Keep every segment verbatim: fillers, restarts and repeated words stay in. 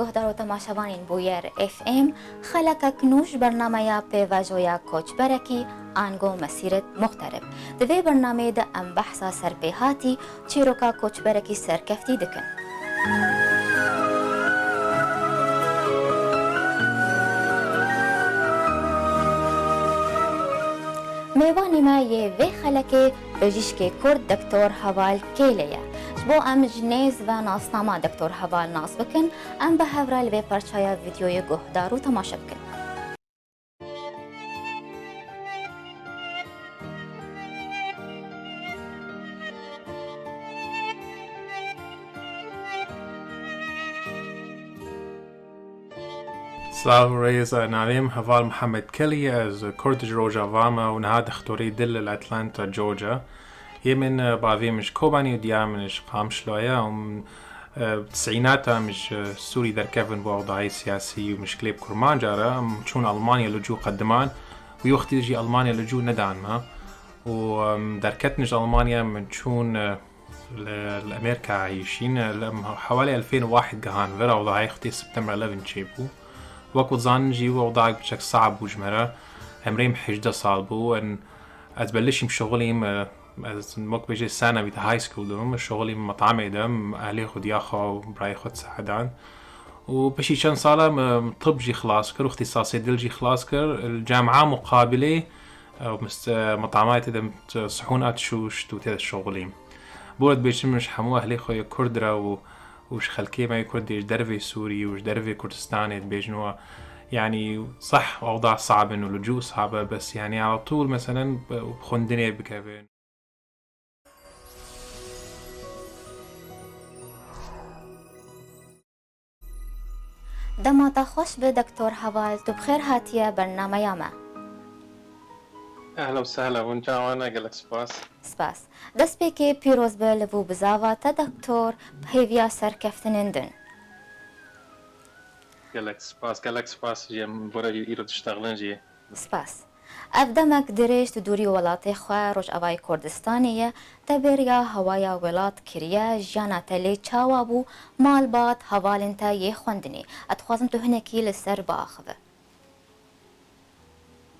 Guhdar û temaşevanên Bûyer F M, xelekek nû ji bernameya Pêvajoya Koçberekî, ango Mesîret Muxterib. Di vê bernameyê de em behsa serpêhatî, çîroka koçberekî serkeftî dikin. Mêvanê me yê vê xelekê pijîşkê Kurd Doktor Heval Kêlê ye. Ji bo em ji nêz ve nasnama Doktor Heval nas bikin, em bi hev re li vê parçaya vîdyoyê guhdar û temaşe bikin. Silav û rêz, navê min Heval Mihemed Kelî, ez Kurd ji Rojava me û niha dixtorî dil li Atlanta, Georgia. Yê min, e, bavê min ji Kobanî û diya min ji Qamişlo ye û min, e, tisînata min ji Sûrî derkevin bo ewdayê siyasî û mişkilê bi kurmanca re. Em çûn Almanya li cû qediman û yê wextî jî Almanya li cû nedan me. Û, em, derketin ji Almanya min çûn, e, li, li Amerîka eyşîn. Li em hewalê elfên û wahid gihan vir, ewdayê xwetê September eleven çêbû. Wek ku dizanin jî, ew ewdayek biçek sab bû ji me re. Emrê min hejdeh sal bû. En, ez belişîm şixulîm, e, ez wek bêjê sena bî di high school de bim, şixulîm metamê de, em ehlê xwe diya xwe û birayê xwe disehedan. Û piştî çend sala min tib jî xilas kir û îxtîsasê dil jî xilas kir. Li camia muqabilê, e, mist-, e, metamê tê de sihûn at şûşt û tê de şixulîm. Bo dibêjim ji hemû ehlê xwe yê Kurd re û û ji xelkê me yê Kurd yê ji dervê Sûrî û ji dervê Kurdistanê dibêjin we, yanî seh ewda sab in û li cû sab e, bes yanî ala tûl meselen bi xwendinê bikevin. Dema te xweş be, Doktor Heval, tu bi xêr hatiye bernameya me. Ehla û sehla, hûn çawa ne, gelek spas. Spas. Destpêkê pîroz be li vû bizava te, doktor, bi hêviya serkeftinên din. Gelek spas, gelek spas jî em bo re jî îro diştexilin jî. Spas. Ev demek dirêj tu dûrî welatê xwe, Rojavayê Kurdistanê ye, te bêriya hewaya welat kiriye, jiyana te lê çawa bû, malbat, hevalên te yê xwendinê. Ez dixwazim tu hinekî li ser biaxive.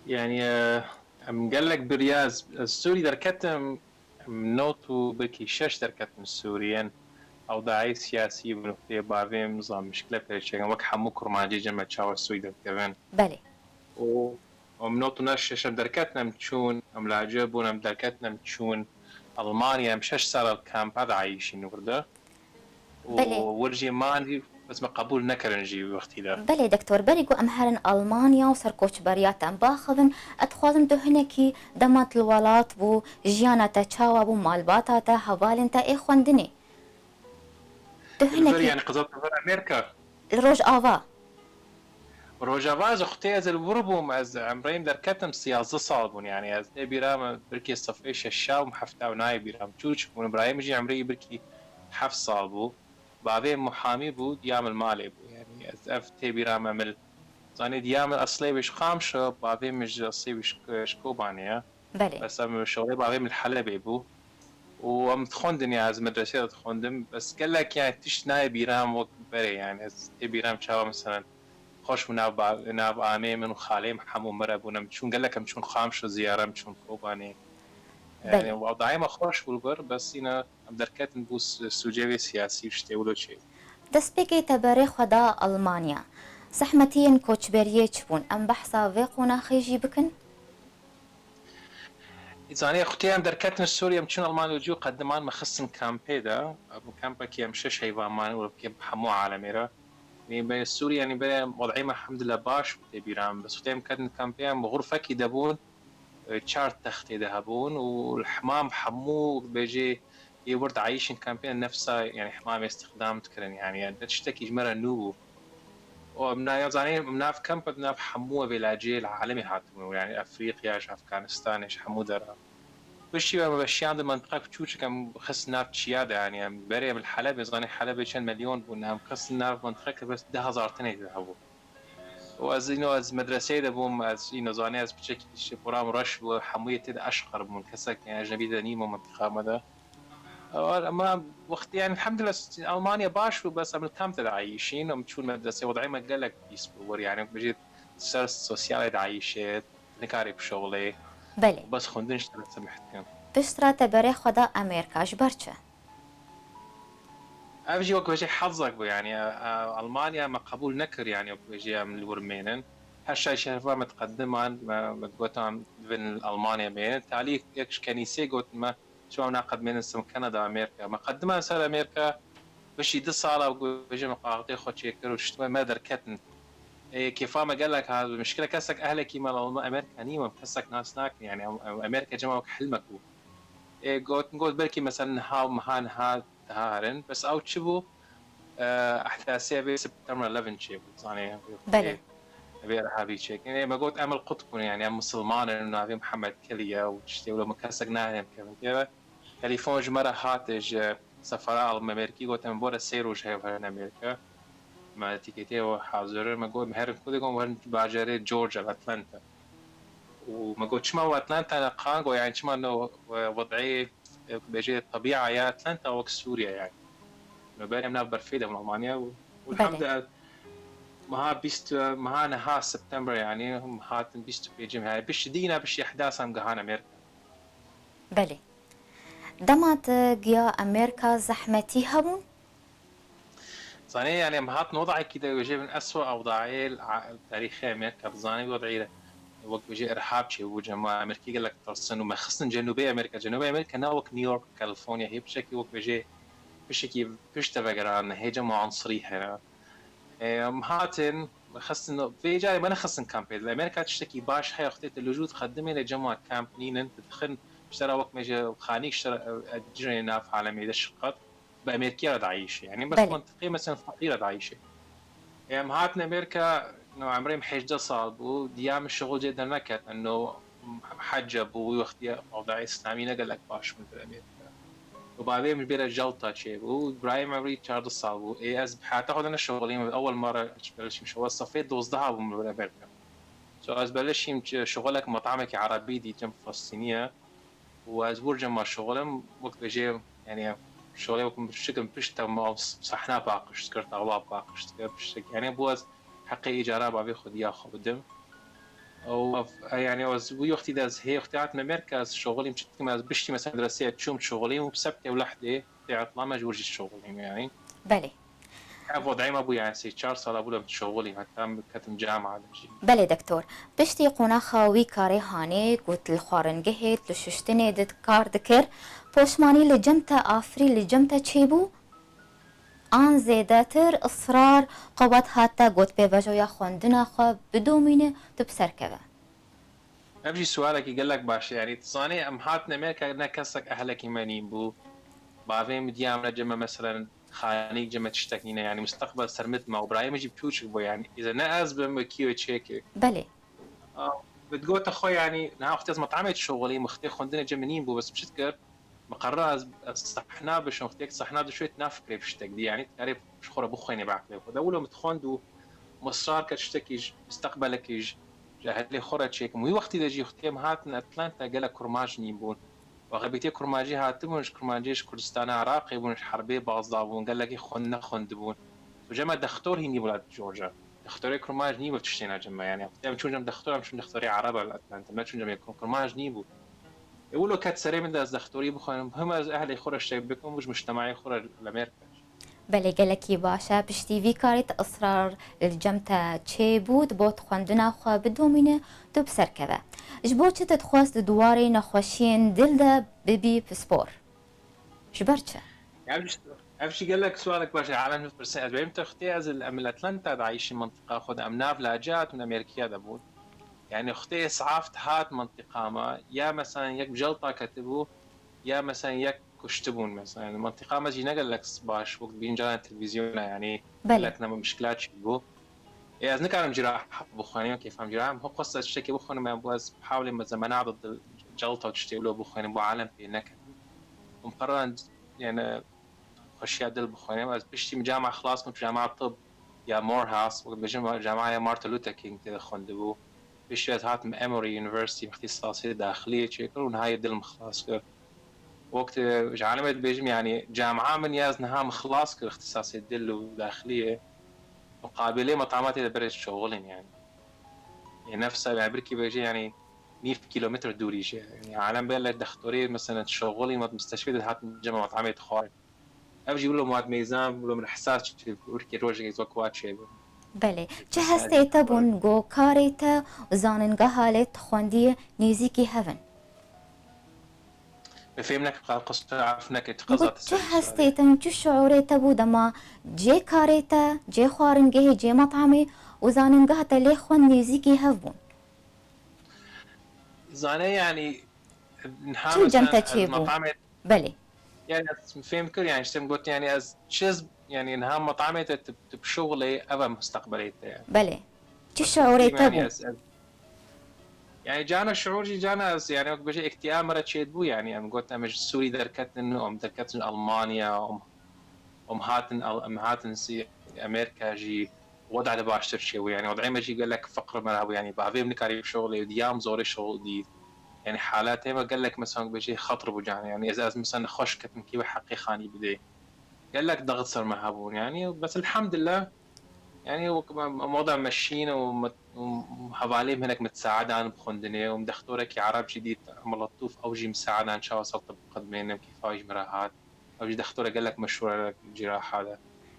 Yanî, e, em gelek biriya ez, ez Sûrî derketim, em nod û belkî şeş derketim Sûriyên ewdayê siyasî bi nuqteyê bavê min zan mişkile pêşekin, wek hemû kurmancî cem me çawa Sûrî derdikevin. Belê. Û em nod û neh şeş em derketin em çûn, em lace bûn, em derketin em çûn Almanya, em şeş sal li kampa de ayîşîn wir de. Û Belê. wir jî man, bes me qebûl nekirin jî wextî de. Belê, doktor, berî ku em herin Almanya û ser koçberiya te em biaxivin, ez dixwazim tu hinekî dema tu li welat bû, jiyana te çawa bû, malbata te, hevalên te ê xwendinê. Tu Li vir, hinekî yanî qeza te vir Amerîka? Li Rojava. Rojava ez xwetê ez li wir bûm, ez emrê min derketim siyazdeh sal bûn, yanî ez tê bîra min birkî sifê şeşa û hefta û nayê bîra min. Çûçik bûn, birayê min jî emrê wî birkî heft sal bû. Bavê min muhamî bû, diya min malê bû. Yanî ez ev tê bîra min, min zanî diya min eslê wê ji Qamişlo, bavê min ji eslê wê ji, ji Kobanê ye. Belê. Bes em şixulê bavê min li Helebê bû. Û em dixwendin ya, ez medresê de dixwendim. Bes gelek, yani, tişt nayê bîra min wek berê, yani, ez tê bîra min çawa, meselen, xweş bû nav ba-, nav amê min û xalê min hemû min re bûn. Em çûn, gelek em çûn Qamişlo ziyare, em çûn Kobanê. Belê. Yani, ewdayê me xweş bû li vir, bes yine em derketin bû s-, sûcê wê siyasî û tiştê wilo çê. Destpêkê te berê xwe da Almanya. Zehmetiyên koçberiyê çi bûn? Em behsa vê qonaxê jî bikin? Zanî, xwetê em derketin Sûriyê, em çûn Almanya û cû qediman me xistin kampê de. Bû kampekî em şeş heyvan man û em hemû alemê re. Nê be Sûriyê, yanî be wad'ê me elhamdulillah baş bû tê bîra min. Bes xwetê em ketin kampê, em xurfekî de bûn, e, çar textê de hebûn û li hemam hemû bêjê yê wir dayîşên kampê nefsa, yanî hemamê îstixdam dikirin. Yanî, yanî ne tiştekî ji me re nû bû. Û em na-, ya zanîn, em nav kamp, em nav hemû vê lacê li alemê hatibûn, yanî Efrîqya, ji Efganistanê, ji hemû dera. Piştî em veşiyandin mentiqek çûçik, em xist nav çiya de, yanî em berê em li Helebê, zanî Helebê çend milyon bûn, em xist nav mentiqek bes deh hezar tenê tê hebû. Û ez, îno ez medreseyê de bûm, ez, îno zanî ez piçekî tiştê pora min reş bû, hemûyê tê de eşqer bûn, kesek, yanî, ecnebî de nîm o mentiqa me de. Ama wextî, yani, elhamdülillah, Almanya baş bû, bes em li kamp de diayîşîn, em çûn medresê, wedayê me gelek pîs bû, wir, yani, bijî ser sosyalê diayîşê, nikarî bişoxlê. Belê. Bes xwendin ji te re semeh dikin. Piştre te berê xwe da Amerka, ji ber çi? Ev jî wek bêjî hezek bû, yani, e, e, Almanya me qebûl nekir, yani, wek bêjî em li wir mênin. Her şey şerfa me diqediman, me, me digotan divin Almanya mênin. Talî yek ji kenîsê gotin me, çima naqedmênin sim Kanada, Amerka. Me qediman ser Amerka, piştî du sala wek bêjî me qaxtê xwe çêkir û şitme me derketin. Ê, kêfa me gelek hat, bi mişkile kesek ehlekî me li Alman-, Amerka nî, me kesek nas nakin, yani, em, em, Amerka cema wek hilmek bû. Ê, got, got belkî mesela niha, miha niha daha herin. Bes ew çi bû? Ehdasê vê September eleven çê bû, zanê. Belê. Vê irhabî çêkin. Ê, me got em li qut bûn, yani em misilman in, navê Mihemed Keliye û tiştê wilo, me kesek nahêne em kevin keve. Telefon ji me re hat, ji sefara Alm-, Amerîkî, got em bore sê roj heye herin Amerîka. Me tîketê hazir in, me got em herin ku digon, werin bajarê Georgia, Atlanta. û me got, çima we Atlanta ne qan? Got, yani, çima no, e, wed'ê, e, bêjê, tebiya ya Atlanta wek Sûriye, yani. No berê em nav berfê de bûn Almanya û, û Belê. elhamdülillah, meha bîst, meha niha September, yani, hatin bîst û pêncê, yani, piştî dîna, piştî ihdas em gihan Amerîka. Belê. Dema te giya Amerîka, zehmetî hebûn? Zanî, yani, em hatin wed'ekî de, wêjê bin eswa ewdayê li a-, tarîxê Amerîka, dizanî wed'î re, wek wêjê irhab çêbû, cema Amerîkî gelek tirsin û me xistin Cenûbê Amerîka. Cenûbê Amerîka ne wek New York, California, hê piştekî wek wêjê piştekî pişt de vegeran, hê cema ansirî hene. Em hatin, me xistin, vê carê me nexistin kampê. Li Amerîka tiştekî baş heye, wextê te li jû dixedimê lê cema kamp nînin, tu dixin, ji te re wek mêje xanîk, ji te re, e, e, cihê nav alemê de şiqet. Bi Amerîkiya re diayîşê. Yani, bes Belê. Mentiqê, mesela, feqîr re diayîşê. Em hatin Amerîka, no, emrê min hejdeh sal bû, diya min şixul cê derneket, no, hecce bû, wî wextî ewdayê îslamî ne gelek baş bû li Amerîka. Û bavê min bêre Jalta çêbû, birayê min emrî çardeh sal bû. Ê, ez bi heyata xwe de neşixulîm, ewel mara ez beleşîm şixul, sefê dozdeh bûm li Amerîka. So, ez beleşîm şixulek, met'amekî erebî dîtim, Filistînî ye. û ez wir cema şixulim, wek bêjê, yani, şixulê wek şikim pişt te ma sehna paqij dikir, tawa paqij dikir, piştek, yani, bû ez heqê îcara bavê xwe diya xwe bidim. Û ev, yani, ez wî wextî de ez hê wextî hatim Amerîka, ez şixulîm, çi dikim, ez piştî mesela medreseyê çûm şixulîm û bi sebtê û lehdê tê etla me ji wir jî şixulîm, yani. Belê. Ev wed'ê me bû, yani, sê çar sala bû li şixulî, heta em ketim cama de jî. Belê doktor. Piştî qonaxa wî karê hanê ku tu li xwaringehê, tu li şuştinê de kar dikir, poşmanî li cem te afirî, li cem te çêbû? An zêdetir israr, qewet hat te got pêvajoya xwendina xwe bidomîne, tu bi ser keve? Ev jî sualekî gelek baş e. Yani, tu zanî, em hatin Amerîka, ne kesek ehlekî me nîn bû. Bavê min diya min ne cem me, meselen, xanîk cem me tiştek nîne. Yani, misteqbel ser min me û birayê min jî piçûk bû, yani. Îze ne ez bim, wekî wê çêkê. Belê. Bi digote xwe, yani, niha wextê ez met'amê dişixulîm, wextê xwendinê cem min nîn bû, bes min çi dikir? Min qerra ez, ez sehna bişim, wextê yek sehna dişwê, tu nafikrê bi tiştek dî, yani, tu karê ji xwe re bixwênê bi eqlê xwe de. Wilo min dixwend û min israr kir tiştekî ji misteqbelekî ji, ji ehlê xwe re çêkim. Wî wextî de jî wextê em hatin Atlanta gelek kurmac nîn bûn. Û exlebîtê kurmacî hatibûn, ji kurmancê ji Kurdistana Iraqê bûn, ji herbê bazda bûn, gelekî xwe nexwendibûn. Tu cem me dextor hînî bû li Georgia. Dextorê kurmac nîbû tiştê ne cem me, yani. Em çûn cem dextor, em çûn dextorê ereb li Atlanta, me çûn cem yek kurmac nîbû. E, wilo ket serê min de ez dextorî bixwînim, him ez ehlê xwe re ştek bikim û ji mujtemaê xwe re li Amerîka. Belê, gelekî baş e. Piştî vî karî tu israr li cem te çêbû, tu bot xwendina xwe bidomîne, tu bi ser keve. Ji bo çi tu dixwest di warê nexweşiyên dil de bibî pispor? Ji ber çi? Ev jî, ev jî gelek sualek baş e. Alem dipirsin. Ez bêjim te xwedê ez li, em li Atlanta de ayîşî, mentiqa xwe de. Em nav lacat û Amerîkiya de bûn. Yani xwedê îsaf dihat mentiqa me. Ya, mesela, yek bi jalta ketibû, ya, mesela, yek kuştibûn, mesela. Yani mentiqa me jî ne gelek baş, wek dibînin caran televîzyona, yani. Belê. Gelek nema mişkila çêbû. Ê, ez nikarim cîrah bixwînim, kêfam cîrah. Em xwe xwest ez tiştekê bixwînim, em bû ez hewlê me zemena de dil, jalta û tiştê wilo bixwînim, bo alem pê neketim. Em qeran, yani, xweşiya dil bixwînim. Ez piştî min cama xilas bûm, cama tib ya Morehouse, wek dibêjin, cama ya Martin Luther King tê de xwendibû. Piştî ez hatim Emory University, ixtîsasê daxiliyê çêkir û niha yê dil min xilas kir. Wek, e, ji alemê dibêjim, yani, camia min ya ez niha min xilas kir, ixtisasê dil û daxiliyê. Muqabilê met'ama tê de berê şoxilin, yani. Ê nefsa, yani, birkî bêje, yani, nîv kîlometre dûrî jî. Yani, alem bê le dextorê, mesela, şoxilin, mat misteshfê de hatin cema met'amê dixwarin. Ev jî wilo mat meyzan, wilo min ihsas çi, birkî rojekê zok wa çêbû. Belê. Çi hestê te bûn ku karê te û zanîngeha lê tu xwendiyê nêzîkî hev in? Min fêm neke, qal qisra af neke, çi qeza te çi ser hestê te, çi şiûrê te bû dema cê karê te, cê xwaringehê, cê metamê û zanîngeha te lê xwend nêzîkî hev bûn? Zane, yani, niha çi cem te çêbû? Belê. Yani, ez fêm kir, yani, işte, min got, yani, ez çi, yani, niha metamê te tu, tu bişuxulê, ev e musteqbelê te, yani. Belê. Çi şiûrê te bû? Yani, cana şiûr jî cana ez, yani, wek bêje, îktîa me re çêdibû, yani, em got, em ji Sûrî derketin, em derketin Almanya, em, em hatin, em hatin sî Amerîka jî, weda li baştir çêbû, yani, wedayê me jî gelek feqir me re hebû, yani, bavê min nikarî bişuxulê, diyam zorê şuxul dît. Yani, halatê me gelek, mesela, wek bêje, xetir bû cana, yani, ez, ez, mesela, nexweş ketim kî wê heqê xanî bidê. Gelek daxit ser me hebûn, yani, bes elhamdülillah, yani, wek me, me moda meşîn û me, û hevalê min hinek mitsaedan bi xwendinê û dextorekî Ereb jî dît, Emeletûf, ew jî mitsaedan çawa ser tib qedmênim, kêfa jî min re hat. Ew jî dextorek gelek meşhûr e cîraha de.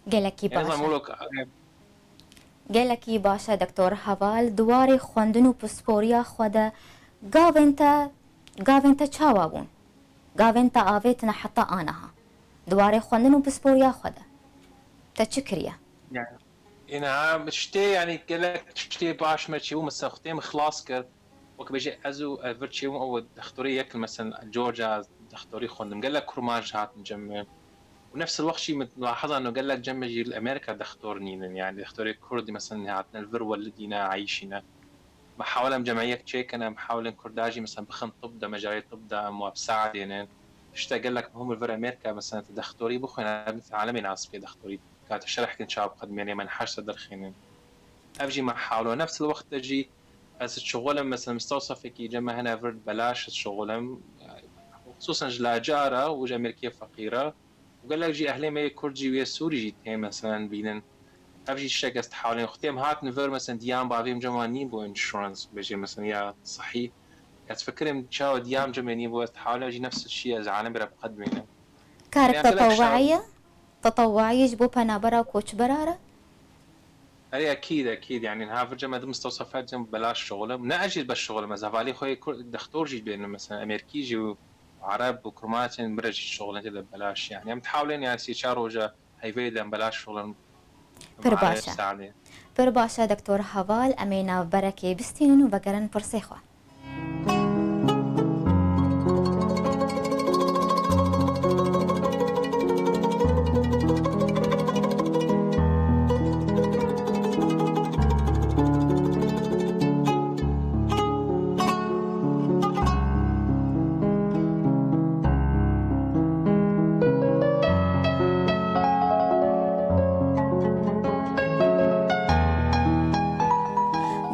Gelekî baş e. Gelekî baş e, Doktor Heval, di warê xwendin û pisporiya xwe de gavên te, gavên te çawa bûn? Gavên te avêtine heta aniha? Di warê xwendin û pisporiya xwe de te çi kiriye? Yani, êna tiştê, yani, gelek tiştê baş me çêbû, mesela, xwedê min xilas kir. Wek bêje, ez û, e, vir çêbûm, ew dextorê yek, mesela, Georgia dextorî xwendim. Gelek kurmanc hatin cem me. Û nefs el wext jî min lahiza no gelek cem me jî li Amerîka dextor nînin. Yani, dextorê Kurd, mesela, hatine li vir welidîne, eyşîne. Me hewlem cemiyek çêkene, em hewlên Kurda jî, mesela, bixin tib de, mecalê tib de, em wa bisaedênin. Tişte gelek muhim li vir Amerîka, mesela, tu dextorî bixwîne, alemê nas bike dextorî. Ka tu şerh kin çawa biqedmênê, me niha ser derxînin. Ev jî me hewlo. Nefs el wext de jî ez şixulim, mesela, mistewsefekî cem me hene vir belaş ez şixulim. Xusûsan ji laca re û ji Amerîkê feqîre. Û gelek jî ehlê me yê Kurd jî wê Sûrî jî tê, mesela, bînin. Ev jî tiştek ez dihewlin. Xwedê em hatin vir, mesela, diyan bavê min cema nîbû insurance, bêje, mesela, ya sihî. Ez fikirim çawa diyan cemê nîbû, ez dihewlin jî nefs şî ez alem bira biqedmînim. Karek tetewuî ye? Tetewuî ji bo penabera koçbera re? Erê, ekîd, ekîd. Yani, niha vir cem ez mistewsefa cem belaş şixulim. Ne ez jî bes şixulim, ez hevalî xwe yê Kurd, dextor jî bênim, mesela, Amerîkî jî û Ereb û Kurmanc ên, bira jî şixulin tê de belaş. Yani, em dihewlin, yani, sê çar roja heyveyê de em belaş şixulin. Pir baş e. Pir baş e, Doktor Heval, em ê navberekê bistînin û vegerin pirsê xwe.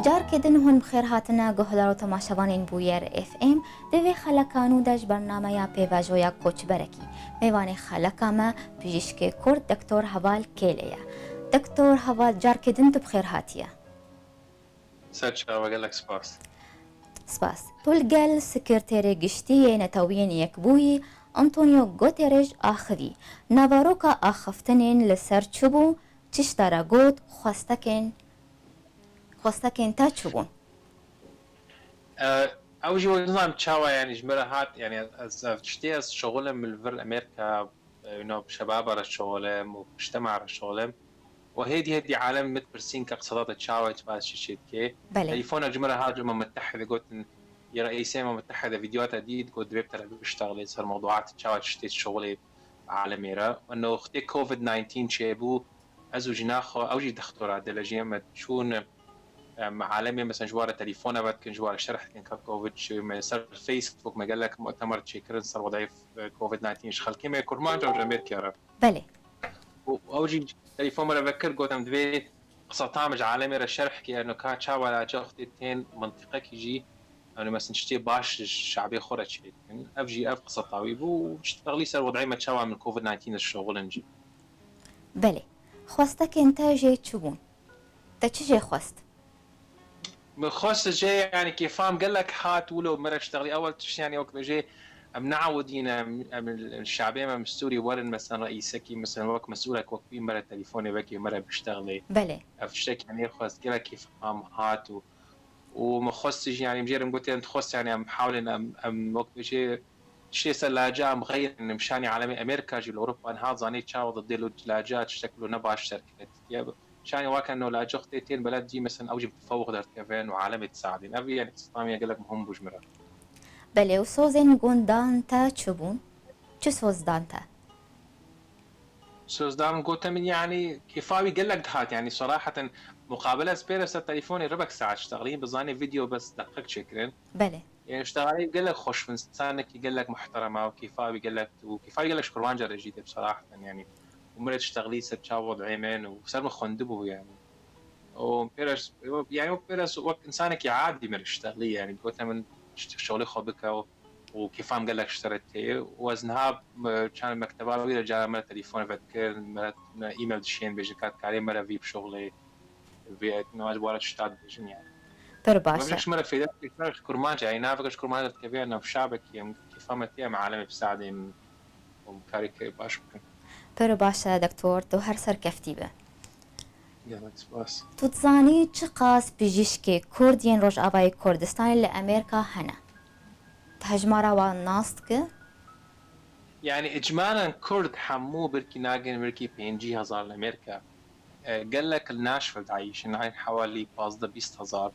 Carkê din hûn bi xêr hatine guhdar û temaşevanên Bûyer F M. Di vê xeleka nû de ji bernameya pêvajoya koçberekî mêvanê xeleka me pijîşkê Kurd Doktor Heval Kêlê ye. Doktor Heval, carkê din tu bi xêr hatiye. Ser çava, gelek spas. Spas. Tu li gel Sekreterê Giştî yê Neteweyên Yekbûyî, Antonio Guterres axivî. Naveroka axiftinên li ser çi bû? Çi ji te re got? Xwestekên, xwestekên te çi bûn? E, ew jî wek nizanim çawa, yani, ji min re hat, yani, ez, ev tiştê ez şixulim li vir Amerîka, e, you know, bi şebaba re şixulim û bi mujtema re şixulim. Û hêdî hêdî alem min dipirsîn ke qiseda te çawa, çi bas çi çê dike. Belê. Telefona ji min re hat, ji Umem Mutehide gotin, yê reîsê Umem Mutehide vîdyoya te dît, got divê bi te re biştexilê ser mewduat çawa tiştê şixulê alemê re. Eno xitê covid nineteen çêbû, ez û jina xwe, ew jî dextora dil e, jî em çûn, em, alemê, mesela, ji wan re telefona vedikin, ji wan re şerh dikin ka covid çi, me ser Facebook me gelek mu'temer çêkirin ser wedayê, e, covid nineteen ji xelkê me Kurmanc û ji Amerîka re. Belê. Û ew jî telefon me re vekir, got em divê qiseta me ji alemê re şerh ke, eno ka çawa laca xitê tên mintîqekî jî, yanî, mesela, tiştê baş ji şabê xwe re çêdikin. Ev jî ev qisa tawî bû û ji texlî ser wedayê me çawa min covid nineteen de şoxilin jî. Belê. Xwestekên te jê çi bûn? Te çi jê xwest? Min xwest jê, yanî, kêfa min gelek hat wilo min re ştexlî. Ewel tişt, yanî, wek bêjê, em neewidîne, em, em, şabê me, em Sûrî werin, mesela, reîsekî, mesela, wek mesûlek wek wî min re telîfonê vekê, min re biştexlê. Belê. Ev tiştek, yanî, xwest gelek kêfa min hat û, û min xwest jî, yanî, jê re min got, em dixwest, yanî, em hewlên, em, em, wek bêjê, tiştê ser laca em xeyrin, em şanî alemê Amerîka jî li Ewropa niha zanî çawa didê lo laca tiştek lo ne baş derket. Ya, şanî wake no laca xwe tê tên beled dî, mesela, ew jî bi tefewuq derdikevin û alemê disaedin. Ev, yanî, qistamî gelek muhim bû ji min re. Belê, û sozên gundan te çi bûn? Çi soz dan te? Soz dan gote min, yanî, kêfa wî gelek dihat, yanî, seraheten, muqabele ez pê re ser telîfonê ribek saet ştexlî, bi zanî vîdeo bes deqeq çêkirin. Belê. Yanî, ştexalî gelek xweş bû, insanekî gelek muhterem e û kêfa wî gelek, û kêfa wî gelek ji kurmanca re jî dê, bi seraheten, yanî. Û min re tiştexlî ser çawa dayê min û ser min xwendibû, yanî. Û pêres, yanî, wek pêres, wek insanekî adî min re tiştexlî, yanî, gote min şt-, şolê xwe bike û, û kêfa min gelek ji te re tê. Û ez niha, e, çend mekteba wî re cara min re telîfon vedikir, min re, min re e-mail dişên, bêjin ka dikarê min re vî bişoxlê, vê, ez ji bo re tişta dibêjim, yanî. Pir baş e. Ji min re fêda dikir ji kurmanca, yanî, navek ji kurmanca dikeve, navşabekî, em kêfa me tê, em alemê bisaedin û em karê ke baş bikin. Pir baş e, doktor, tu her serkeftî be. Gelek spas. Tu dizanî çiqas pijîşkê Kurd yên Rojavayê Kurdistanê li Amerîka hene? Tu hejmara wan nas dike? Yanî, îcmalen Kurd hemû birkî nagên birkî pêncî hezar li Amerîka. E, gelek li Nashville dayîşin, nayên hewalî pazdeh bîst hezar.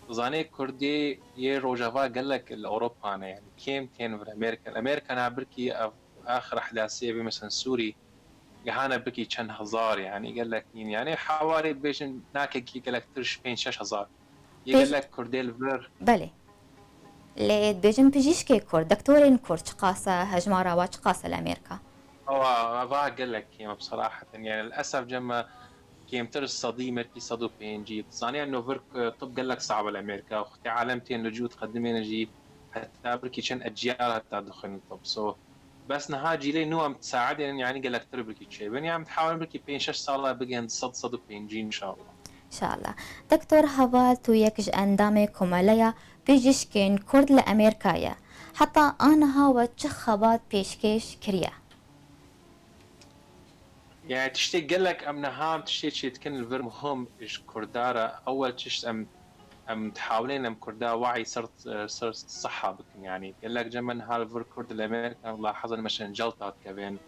Dizanê Kurdê yê Rojava gelek li Ewropa ne, yanî, kêm tên vir Amerîka. Li Amerîka na birkî ev axir ehdasiyê bê, mesela, Sûrî, gihane birkî çend hezar, yanî, gelek nîn. Yanî, hewarê bêjin nakekî gelektir ji pênc şeş hezar. Yê Pêj- gelek Kurdê li vir. Belê. Lê dibêjin pijîşkê Kurd, doktorên Kurd çiqas e, hejmara wa çiqas e li Amerîka? Ewa, eva gelek kêm e, bi seraheten. Yanî, li esef cem me kêmtir ji sedî, merkî sed û pêncî. Zanî, no vir, e, tib gelek sabe li Amerîka. Xwetê alem tên li cû dixedimên jî heta birkî çend eciyal heta dixwînin tib. So, bes niha cîlê nû em disaedên, yanî, gelektir birkî çêbin. Yanî, em dihawin birkî pênc şeş sala bigên sed, sed û pêncî, înşallah. Înşallah. Doktor Heval, tu yek ji endamê Komeleya Pijîşkên Kurd li Amerîka ye. Heta aniha we çi xebat pêşkêş kiriye? Yanî, tiştê gelek em niha em tiştê çêdikin li vir muhim ji Kurda re. Ewel tişt em, em dihawilên em Kurda waî ser, ser siha bikin. Yanî, gelek cem me niha li vir Kurd li Amerîka, wela hezan, mesela, celta dikevin,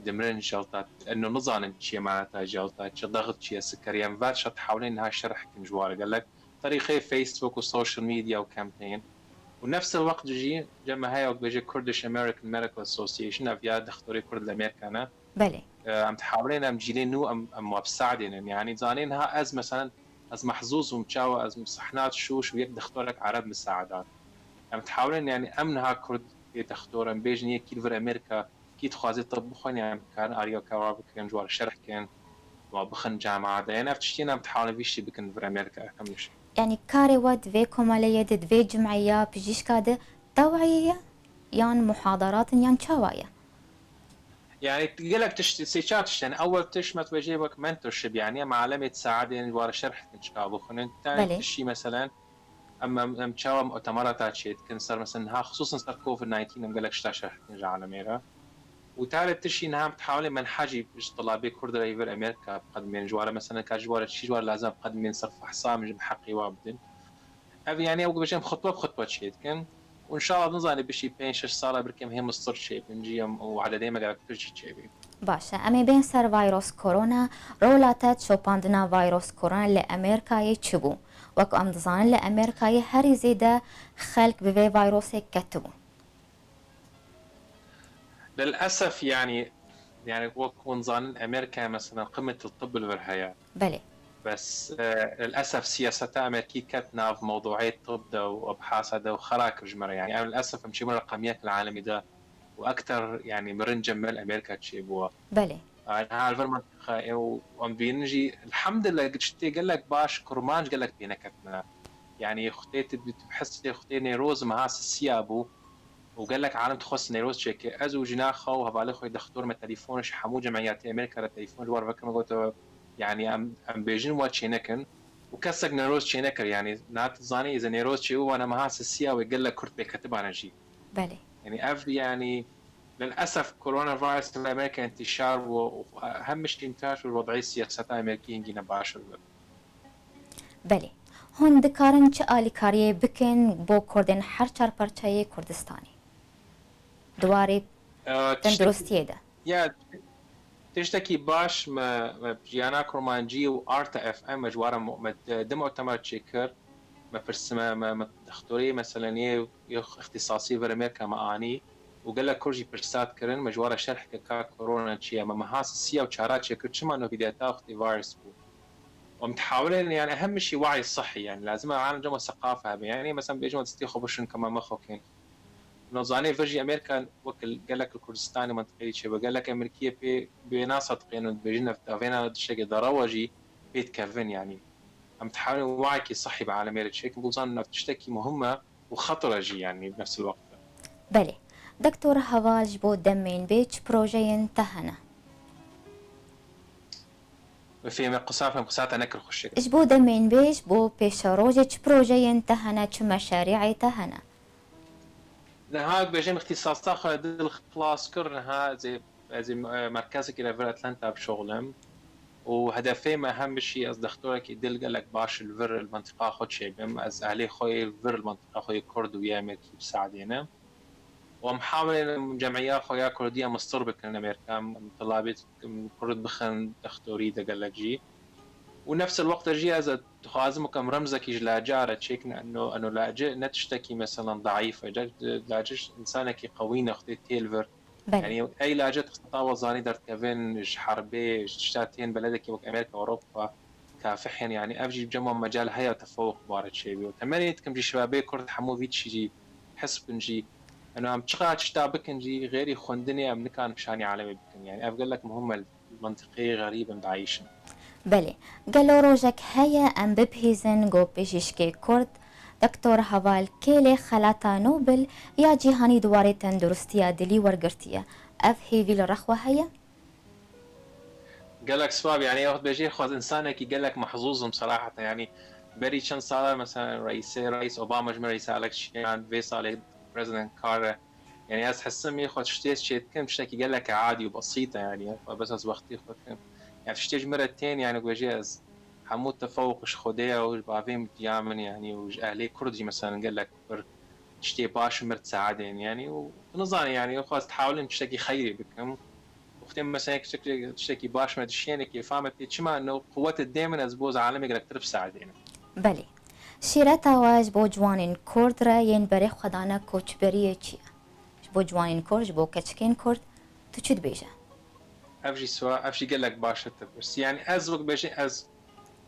dimirin celta, eno nizanin çi ye maneta celta, çi dexit çi ye, sikerî, em ver şer dihawilên niha şerh kin ji wan re gelek. Terîqê Facebook û social media û campaign. Û nefs el weqt jî cem me heye wek bêje Kurdish American Medical Association, ev ya dextorê Kurd li Amerîka ne. Belê. E, em dihawilên em cîlê nû em, em wa bisaedênin. Yanî zanê niha ez, meselen, ez mehzûz bûm çawa ez misehnat şûş û yek dextorek ereb misaedat. Em dihawilên, yanî, em niha Kurd yê dextor, em bêjin yekî li vir Amerîka, kî dixwaze tib bixwîne, em karin ariya kawa bikin, ji wan re şerh kin, wa bixin camia de. Yanî, ev tiştên em dihawilin vî tiştî bikin vir Amerîka, hemîşe. Yanî, karê we di vê komeleyê de, di vê cimîya pijîşka de tewayê ye? Yan muhadarat in, yan çawa ye? Yanî, gelek tişt, sê çar tişt, yanî, ewel tişt, me dibêje wek mentorship, yanî, em alemê disaedên, ji wan re şerh dikin, çi ka bixwînin. Tenê Belê. Tiştî, meselen, em, em, em çawa mutemerata çêdikin, ser, meselen, niha xisûsen ser covid nineteen em gelek tişta şerh dikin ji alemê re. Û tarê tiştî niha em dihawilin menhecî ji tulabê Kurd re yê vir Amerîka biqedimên, ji wan re, meselen, ka ji wan re çi ji wan re lazim e biqedimên ser fehsa, em jî bi heqê wa bidin. Ev, yanî, ew dibêjin em xutbe bi xutbe çêdikin. Û înşallah, nizanî, piştî pênc şeş sala birkî em hê mistir çêbin jî, em û ededê me gelektir jî çêbî. Baş e, em ê bên ser vayros korona. Rola te di şopandina vayros korona li Amerîkayê çi bû? Wek em dizanin, li Amerîkayê herî zêde xelk bi vê vayrosê ketibûn. Lilesef, yanî, yanî, wek hûn zanin, Amerîka, meselen, qimmet li tib li vir heye. Belê. Bes, e, lilesef siyaseta Amerîkî ket nav mewduê tib de û ebhasa de û xera kir ji me re. Yanî, ev lilesef em çêbûn reqem yek li alemî de û ekter, yanî, mirin cem me li Amerîka çêbûye. Belê. Niha li vir mentiqa û em dibînin jî, elhamdulillah, tiştê gelek baş, kurmanc gelek pê neketine. Yani xutê tu, tu hesê xutê Nêroz meha sisiya bû û gelek alem dixwest Nêroz çêke. Ez û jina xwe û hevalê xwe dextor me telefon ji hemû cemiyatê Amerîka re telefon ji war vekir me got, yani em, em bêjin wa çênekin û kesek Nêroz çênekir. Yani na tu zanî, ez Nêroz çêbû wana meha sisiya wê gelek Kurd pêketibane jî. Belê. Yani ev yani للأسف coronavirus li Amerîka intişar bû û hemî şî intişar û wed'ê siyaseta Amerîkî hingî ne baş bû. Belê. Hûn dikarin çi alîkariyê bikin bo Kurdên her çar parçeyê Kurdistanê? Di warê tenduristiyê de. Ya tiştekî baş me, me Jiyana Kurmancî û Arta F M me ji wara me di mutemer çêkir. Me pirs me, me, me dextorê meseleniyê yê ixtîsasî vir Amerîka me anî û gelek Kurd jî pirsa dikirin, me ji wara şerh kir ka korona çi ye, me meha sisiya û çara çêkir, çima no vîdeta wextê virus bû. Em dihawilin, yani, ehem şî waî sihî, yani, lazim e alem cema seqafe hebe. Yani, mesela, bêjin destê xwe bişin, kema me xwe kên. Nizanê vir jî Amerîka wek gelek li Kurdistanê mentiqeyê çêbe. Gelek Amerîkiyê pê bê nasa diqênin, dibêjin ev, ev êna tiştekê derewa jî pê dikevin, yani. Em dihawilin waîkî sihî bi alemê re çêkin, bo zanin ev tiştekî muhim e û xetir e jî, yani, bi nefs el-weqt. Belê. Doktor Heval, ji bo demên bê çi projeyên te hene? Bi fême qisa, fêm qisa te nekir xweşik. Ji bo demên bê, ji bo pêşerojê çi projeyên te hene, çi meşarî'ê te hene? Niha bêjim îxtîsasa xwe dil xilas kir, niha ez ê, ez ê, e, merkezekî re vir Atlanta bişuxulim. Û hedefê me hem bişî ez dextorekî dil gelek baş li vir li mentiqa xwe çêbim. Ez ehlê xwe yê vir li mentiqa xwe yê Kurd û yê Amerîkî bisaedênim. Û em hawilin cemiya xwe ya Kurdî em mistir bikin Amerîka, em tilabî Kurd bixin dextorî de gelek jî. Û nefs el weqt de jî ez dixwazim ku em remzekî ji laca re çêkin, eno, eno lace ne tiştekî, meselan, daîf e. Lace insanekî qewî ne, xwedê tê li vir. Belê. Yani ey lace tixta wa zanî derdikevin ji herbê, ji tişta tên beledekî wek Amerîka, Ewropa, kafih in. Yani ev jî cema mecal heye tefewuq bare çêbî. Û temenî dikim jî şebabê Kurd hemû vî tişî jî hes bikin jî. Eno em çiqa tişta bikin jî, xêrî xwendinê em nikarin pişanî alemê bikin. Yani ev gelek muhim e. Mentiqeyê xerîb in, dayîş in. Belê. Gelo rojek heye em bibihîzin ku pijîşkê Kurd, Doktor Heval Kêlê xelata Nobel ya cîhanî di warê tenduristiya dilî wergirtiye? Ev hêvî li rex we heye? Gelek spas, yani, ew dibêjê xwe ez insanekî gelek mehzûz im seraheten, yani, berî çend sala, mesela, reîsê, reîs Obama ji min re rîsalek şiyan, vê salê President Carter, yani, ez hesim yê xwe tiştê ez çêdikim, tiştekî gelek adî û besît e, yani, xwe bes ez wextî xwe dikim. Yani, tiştê ji min re tên, yani, ku bêjê ez hemû tefewuq ji Xwedê ye û ji bavê min, diya min, yani, û ji ehlê Kurd jî, mesela, gelek pir tiştê baş min disaedên, yani, û tu nizanî, yani, xwe ez dihawilin tiştekî xeyrî bikim. Wextê, mesela, tiştekî, tiştekî baş me dişiyêne, kêfa me tê, çima no quwetê dê min ez bo ez alemê gelektir bisaedênim. Belê. Şîreta we ji bo ciwanên Kurd re yên berê xwe dane koçberiyê çi ye? Ji bo ciwanên Kurd, ji bo keçikên Kurd, tu çi dibêje? Ev jî swa-, ev jî gelek baş e te pirsî. Yani ez wek bêjî ez,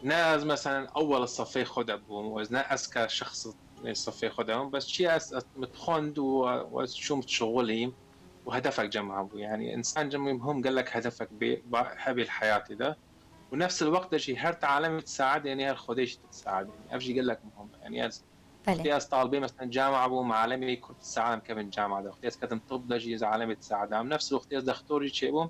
ne ez, mesela, ewwel sefê xwe de bûm, û ez ne ez ka şexs sefê xwe de bûm. Bes çi ez, ez min dixwend û, û ez çûm dişuxulîm û hedefek cem hebû. Yani insan cem muhim gelek hedefek bê, ba-, hebê li heyatê de. Û nefs el weqt de jî her tu alemê disaedênî, her Xwedê jî tu disaedênî. Ev jî gelek muhim e. Yani ez, Belê. Wextê ez talibê, mesela, camia bûm, alemê Kurd disaedim kevin camia de. Wextê ez ketim tib de jî ez alemê disaedim. Nefs wextê ez dextor jî çêbûm,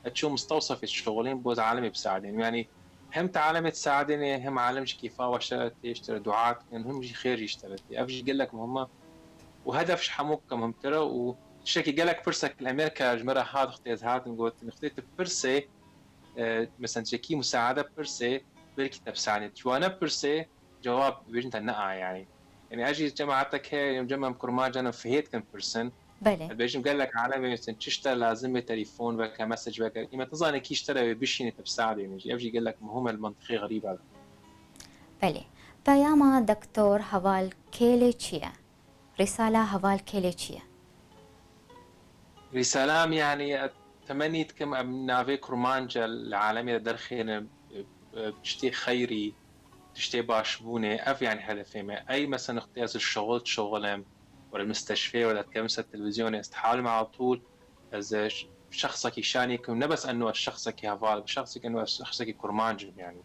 ez çûm mistewsefê şixulîm, bo ez alemê bisaedênim. Yani hem tu alemê disaedênê, hem alem jî kêfa we ji te re tê, ji te re dua dikin, him jî xêr jî ji te re tê. Ev jî gelek muhim e. Û hedef ji hemû ke muhimtir e û tiştekî gelek pirsek li Amerîka ji me re hat, wextê ez hatim gotin, wextê tu pirsê, e, mesela, tiştekî musaade pirsê, belkî te bisaedê. Ji wane pirsê, cewab bêjin te ne a, yani. Yani ez jî cemaetek heye, em cem em kurmancan em fihê dikin pirsin. Belê. Ez bêjim gelek alem, mesela, çi ji te lazim be, telefon veke, mesaj veke. Îme tu zanî kî ji te re wê bişînê te bisaedê min jî. Ev jî gelek muhim e li mentiqê xerîba de. Belê. Peyama Doktor Heval Kêlê çi ye? Rîsala Heval Kêlê çi ye? Rîsala min, yani, temennî dikim em navê kurmanca li alemê de derxînin, e, e, tiştê xeyrî, tiştê başbûnê, ev, yani, hedefê me. Ey, mesela, wextê ez li şixul dişixulim, were li misteşfê, were dikevim ser televîzyonê, ez dihawlim altul, ez, e, ş-, şexsekî şanî kim, ne bes eno ez şexsekî heval, şexsekî eno ez şexsekî kurmanc im, yani.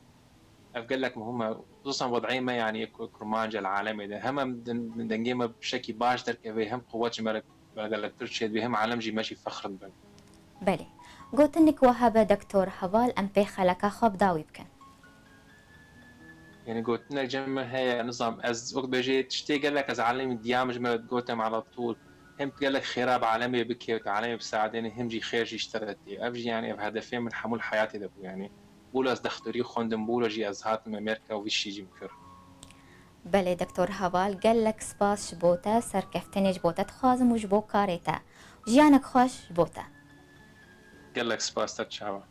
Ev gelek muhim e, xusûsan wed'ê me, yanî ku-, kurmanc e li alemê de. Hem em din-, dengê me bi şekî baş derkeve, hem quwet ji me re gelektir çêdibe, hem alem jî me jî fexr dibin. Belê. Gotinik we hebe Doktor Heval, em pê xeleka xwe bi dawî bikin. Yanî gotinek cem min heye, nizam, ez wek bêjê tiştê gelek ez alemî diyam ji me gotem ala tûl. Hem gelek xêra bi alemê bike û alemê bisaedêne, hem jî xêr jî ji te re tê. Ev jî, yanî, ev hedefê min hemû li heyatê de bû, yanî. Bûla ez dextorî xwendim, bûla jî ez hatim Amerîka û vî şî jî min kir. Belê Doktor Heval, gelek spas ji bo te, serkeftinê ji bo te dixwazim û ji bo karê te. Jiyanek xweş ji bo te. Gelek spas te çawa.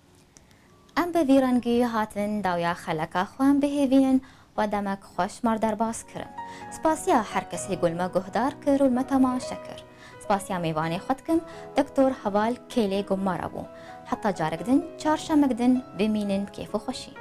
Em bi vî rengî hatin dawiya xeleka xwe, em bihêvînin we demek xweş mar derbas kirin. Spasiya her kesê ku li me guhdar kir û li me temaşe kir. Spasiya mêvanê xwe dikim, Doktor Heval Kêlê ku mara bû. Heta carek din, çarşemek din, bimînin bi kêf û xweşî.